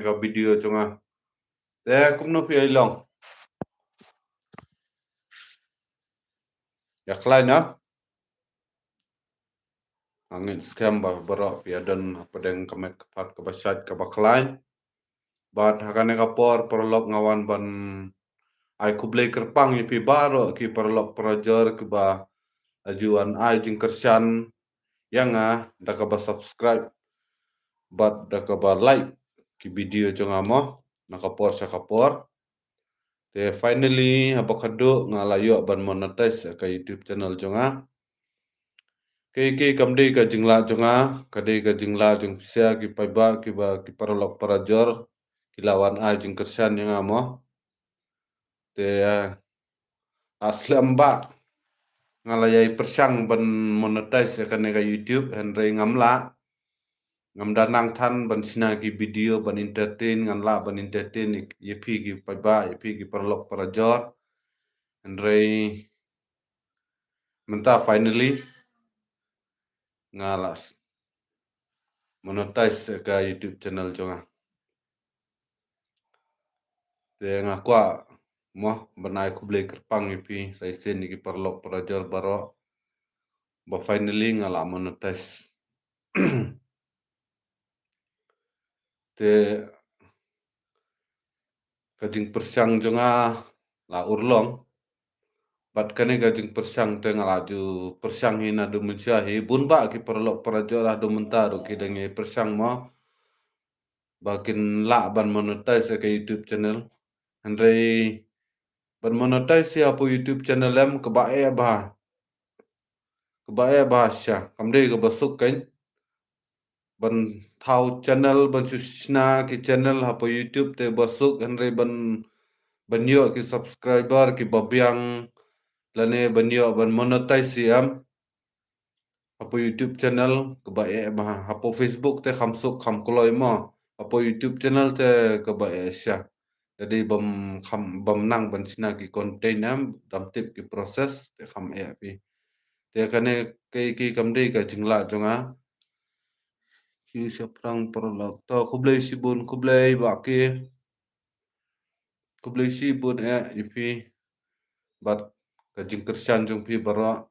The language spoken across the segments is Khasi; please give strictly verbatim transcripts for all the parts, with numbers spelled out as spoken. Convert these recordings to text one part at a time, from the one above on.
ka video jong nga. Te kumno phi ai long? Ïa khlaiñ na. Nga ngeit skhem ba baroh phi ïa don hapdeng ka met ka phad kaba shait kaba khlaiñ. Bad ha kane ka por paralok nga wan ban ai khublei kyrpang ïa phi baroh ki paralok parajor kiba aju wan ai jingkyrshan ïa nga da kaba subscribe bad da kaba like ki video jong nga mo na ka por sha ka por. Te finally haba khadduh nga la ïoh ban monetize ka YouTube channel jong nga. Kei kei kam dei ka jinglah jong nga, ka dei ka jinglah jong phi sha ki paidbah kiba ki paralok parajor ki la wan ai jingkyrshan ïa nga mo. Te a slem ba nga la ïai pyrshang ban monetize ïa kane ka YouTube hynrei ngam lah. Ngam da nang than ban shna ki video ban entertain, ngan lah ban entertain ïa phi ki paidbah, ïa phi ki paralok parajor. Hynrei mynta finally nga la monetize ka YouTube channel jong nga. Te nga kwah mo ban ai khublei kyrpang ïa phi sa shisien ïa ki paralok parajor baroh ba finally nga la monetize. Te ka jingpyrshang jong nga la urlong. Bad kane ka jingpyrshang te nga la ju pyrshang hi naduh mynshuwa hi, bun ba ki paralok parajor haduh mynta ruh ki dang ïai pyrshang mo ba kin lah ban monetize ka YouTube channel. Hynrei ban monetize ïa hapoh YouTube channel em kaba eh ba kaba eh ba sha, kam dei kaba suk kan. Ban thaw channel, ban shu shna ki channel hapoh YouTube te ba suk, hynrei ban ban ïoh ki subscriber kiba biang lane ban ïoh ban monetize ïa em hapoh YouTube channel kaba eh ba, hapoh Facebook te kham suk kham kloi mo, hapoh YouTube channel te kaba eh sha. Dei bym kham bym nang ban shna ki content em, dam tip ki process te kham eh phi. Te kane kei kei kam dei ka jinglah jong nga. Ki shaphrang paralok to khublei shibun, khublei ba ki. Khublei shibun eh ïa phi bad ka jingkyrshan jong phi baroh.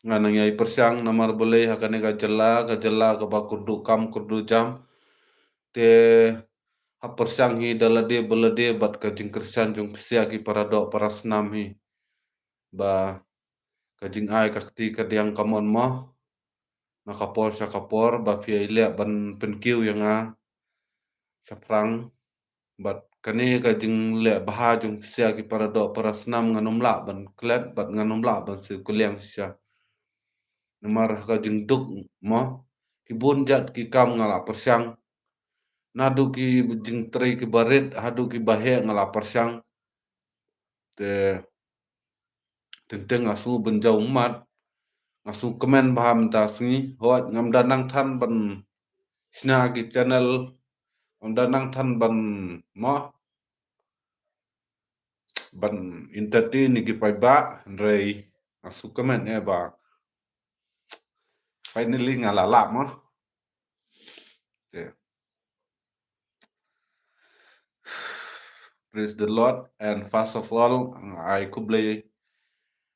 Nga nang ïai pyrshang namar balei ha kane ka jylla, ka jylla kaba kyrduh kam kyrduh jam. Te ha pyrshang hi da lade ba lade bad ka jingkyrshan jong phi sha ki paradoh parasnam hi. Ba ka jingai ka kti ka diang ka mon mo na ka por sha ka por ba phi ïai leh ban pynkiew ïa nga shaphrang. Bad kane ka jingleh bha jong phi sha ki paradoh parasnam ngan ym lah ban klet bad ngan ym lah ban siew kylliang shisha. Namar ka jingduk mo ki bun jat ki kam nga la pyrshang. Naduh ki jingtrei kiba rit haduh kiba heh nga la pyrshang. Te teng teng nga sngew ban jaw ummat, nga sngew kmen bha mynta sngi, hooid ngam da nang than ban shna ki channel, ngam da nang than ban mo ban entertain ïa ki paidbah, hynrei nga sngew kmen eh ba finally nga la lah mo. Te praise the Lord, and first of all nga ai khublei,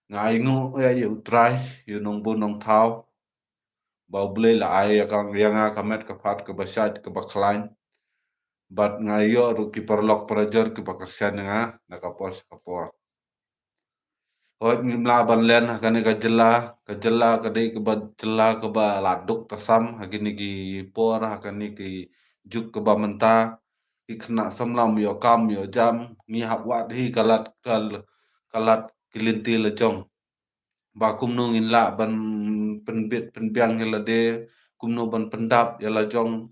nga ai nguh ïa ïa U Trai, ïa U Nongbun Nongthaw ba U Blei la ai ïa ka ïa nga ka met ka phad kaba shait kaba khlaiñ. Bad nga ïoh ruh ki paralok parajor kiba kyrshan ïa nga na ka por sha ka por. Hooid ngim lah ban len ha kane ka jylla, ka jylla ka dei kaba jylla kaba la duk tasam ha kine ki por, ha kane ki juk kaba mynta. Ki khynnah samla ym ïoh kam ym ïoh jam, ngi hap wad hi ka lad ka, ka lad ki lynti la jong. Ba kumno ngin lah ban pynbit pynbiang ïa lade, kumno ban pyndap ïa la jong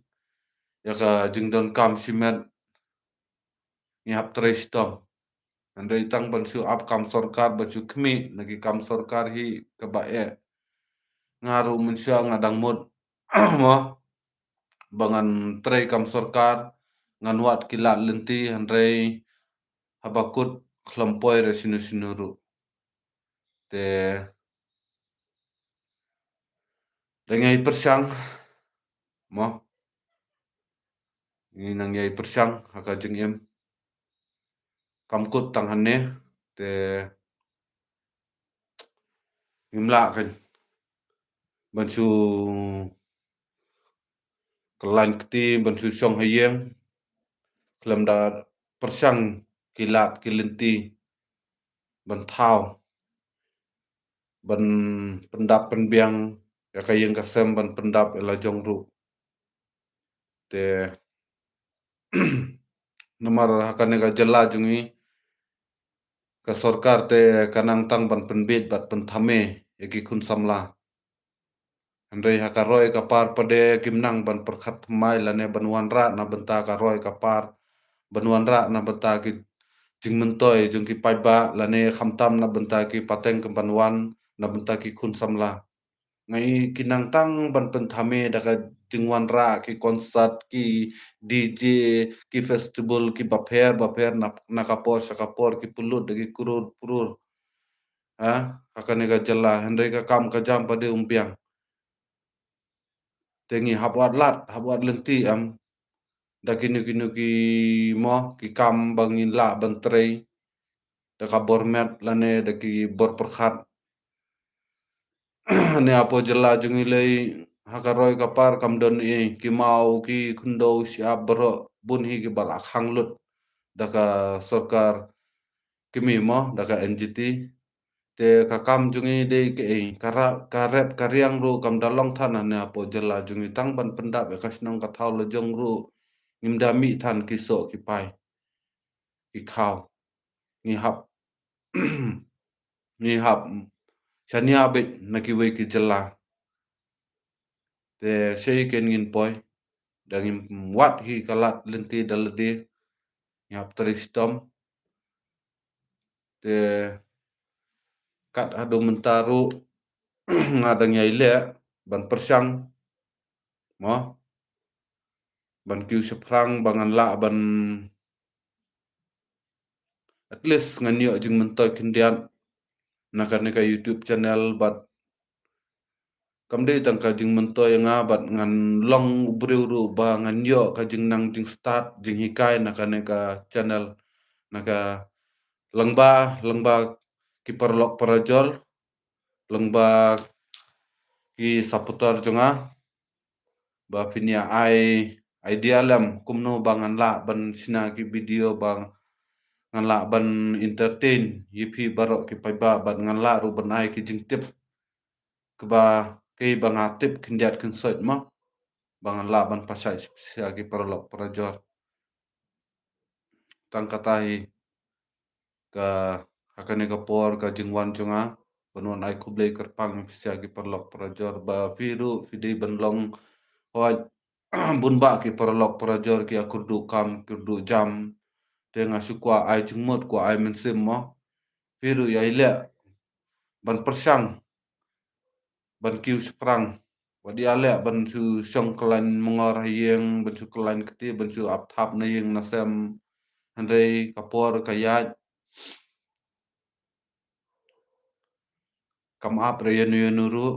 ïa ka jingdonkam shimet. Ngi hap trei shitom. Hynrei tang ban shu ap kam sorkar, ban shu khmih na ki kam sorkar hi kaba eh. Nga ruh mynshuwa nga dang mut mo ba ngan trei kam sorkar, ngan wad ki lad lynti, hynrei haba kut khlem poi re shinu shinu ruh. Te da ngi ai pyrshang mo ngi nang ïai pyrshang ha ka jingim. Kam kut tang hangne, te ngim lah kan ban shu kyllain kti, ban shu shong ha ïing, khlem da pyrshang ki lad ki lynti ban thaw, ban pyndap pynbiang ïa ka ïing ka sem, ban pyndap ïa la jong ruh. Te namar ha kane ka jylla jong ngi, ka sorkar te ka nang tang ban pynbit bad pynthame ïa ki khun samla. Hynrei ha ka roi ka par pat de kim nang ban pyrkhat thymmai lane ban wanrah na bynta ka roi ka par, ban wanrah na bynta ki jingmyntoi jong ki paidbah lane khamtam na bynta ki pateng ki ban wan na bynta ki khun samla. Ngi ki nang tang ban pynthame da ka jingwanrah ki concert, ki D J, ki festival, ki bapher bapher, na, na ka por sha ka por, ki pynlut da ki crore crore. Ha, ha kane ka jylla, hynrei ka kam ka jam pat de um biang. Te ngi hap wad lad, hap wad lynti em da kino kino ki mo, ki kam ba ngin lah ban trei da ka bor met lane da ki bor pyrkhat. Ne hapoh jylla jong ngi lei, ha ka roi ka par kam don ei, ki maw, ki khyndew, shyiap, baroh bun hi kiba la khang lut da ka sorkar kmie mo, da ka N G T. Te ka kam jong ngi dei kaei, ka ra-, ka rep ka riang ruh kam da long than ne hapoh jylla jong ngi, tang ban pyndap ïa ka shnong ka thaw la jong ruh ngim da mih than ki soh ki pai, ki khaw. Ngi hap ngi hap shaniah beit na kiwei ki jylla. Te sei ken ngin poi, da ngim wad hi ka lad lynti da lade, ngi hap trei shitom. Te kat haduh mynta ruh nga dang ïai leh ban pyrshang mo, ban kiew shaphrang ba ngan lah ban, at least ngan ïoh jingmyntoi khyndiat na kane ka YouTube channel, bad kam dei tang ka jingmyntoi ïa nga, bad ngan long u briew ruh ba ngan ïoh ka jingnang jingstad jinghikai na kane ka channel, na ka lyngba, lyngba ki paralok parajor, lyngba ki supporter jong nga, ba phin ïa ai idea lem kumno ba ngan lah ban shna ki video ba ngan lah ban entertain ïa phi baroh ki paidbah, bad ngan lah ruh ban ai ki jingtip kaba, kiba nga tip khyndiat khynsoit mo, ba ngan lah ban pynshai sha ki paralok parajor. Tang kata hi ka, ha kane ka por ka jingwan jong nga ban wan ai khublei kyrpang ïa phi sha ki paralok parajor, ba phi ruh phi dei ban long hoi bun bah ki paralok parajor ki ïa kyrduh kam kyrduh jam. Te nga shu kwah ai jingmut, kwah ai mynsiem mo, phi ruh ïai leh ban pyrshang ban kiew shaphrang. Wat ïa leh ban shu shong kyllain myngor ha ïing, ban shu kyllain kti, ban shu ap thap na ïing na sem. Hynrei ka por ka ïaid, kam ap re ïano ïano ruh.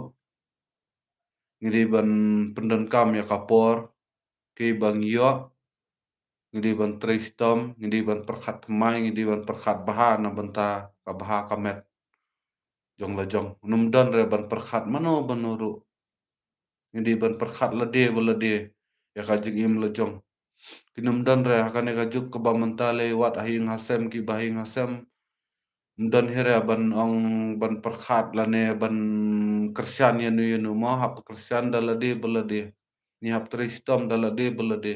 Ngi dei ban pyndonkam ïa ka por, kiba ngi ïoh, ngi dei ban trei shitom, ngi dei ban pyrkhat thymmai, ngi dei ban pyrkhat bha na bynta ka bha ka met jong la jong. Ngim don re ban pyrkhat mano mano ruh. Ngi dei ban pyrkhat lade ba lade ïa ka jingim la jong. Ngim don re ha kane ka juk kaba mynta lei, wat ha ïing ha sem kiba ha ïing ha sem. Ngim don hi re ban ong, ban pyrkhat lane ban kyrshan ïano ïano mo, hap kyrshan da lade ba lade. Ngi hap trei shitom da lade ba lade.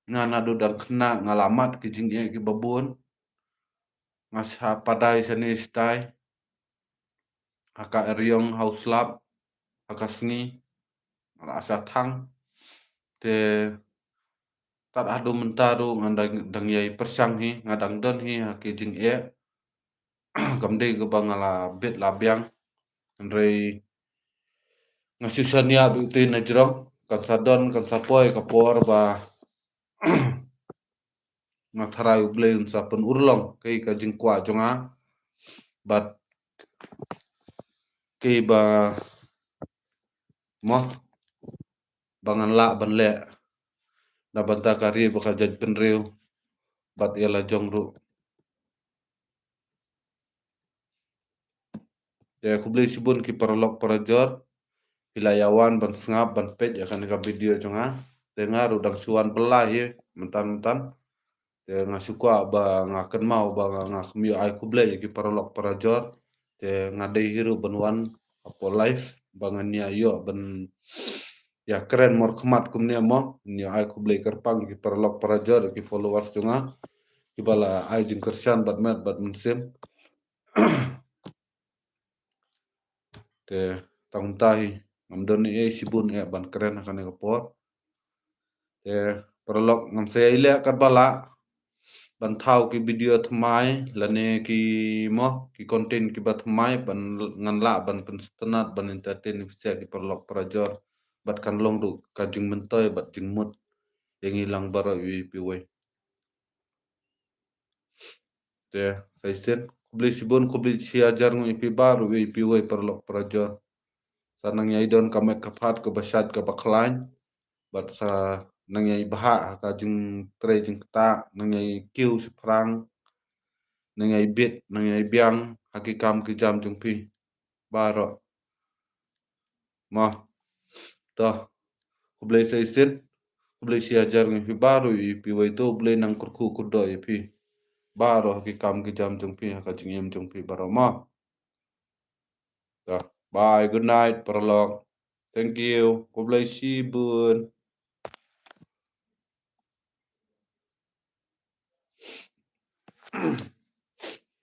Nga naduh dang khynnah nga la mad ki jingeh kiba bun. Nga shah padai shane shatai, ha ka eriong, ha u slap, ha ka sngi, nga la shah thang. Te tad haduh mynta ruh nga dang, dang ïai pyrshang hi, nga dang don hi ha ki jingeh. Kam dei kaba nga la bit la biang. Hynrei nga shu shaniah beit te na jrong, kan sa don, kan sa poi ka por ba nga tharai U Blei un sa pynurlong kei ka jingkwah jong nga, bad kei ba mo, ba ngan lah ban leh. na bynta ka ri bad ka jaitbynriew bad ïa la jong ruh. Te khublei shibun ki paralok parajor, phi la ïa wan ban sngap ban peit ïa kane ka video jong nga. Te nga ruh dang shu wan bylla hi mynta mynta. Te nga shu kwah ba nga kynmaw ba nga, nga kham ïoh ai khublei ïa ki paralok parajor. Te nga dei hi ruh ban wan hapoh live ba ngan ïa ïoh ban ïa kren markhmat kumne mo. Ngan ïa ai khublei kyrpang ki paralok parajor, ki followers jong nga, kiba la ai jingkyrshan bad met bad mynsiem. Te tang mynta hi ngam don ei ei shibun eh ban kren ha kane ka por. Te paralok, ngam sa ïai leh katba lah ban thaw ki video thymmai lane ki mo, ki content kiba thymmai ban ngan lah ban pynsngewtynnat ban entertain ïa phi sha ki paralok parajor. Bad kan long ruh ka jingmyntoi bad jingmut ïa ngi lang baroh iwei pa iwei. Te sa shisien, khublei shibun, khublei shi hajar nguh ïa phi baroh iwei pa iwei paralok parajor. Sa nang ïai don ka met ka phad kaba shait kaba khlaiñ. Bad sa nang ïai bhah ha ka jingtrei jingktah, nang ïai kiew shaphrang, nang ïai bit, nang ïai biang ha ki kam ki jam jong phi baroh. Mo. To. Khublei sa shisien. Khublei shi hajar nguh ïa phi baroh iwei pa iwei, to U Blei nang kyrkhu kyrdoh ïa phi baroh ha ki kam ki jam jong phi, ha ka jingim jong phi baroh mo. To. Bye, good night paralok. Thank you. Khublei shibun.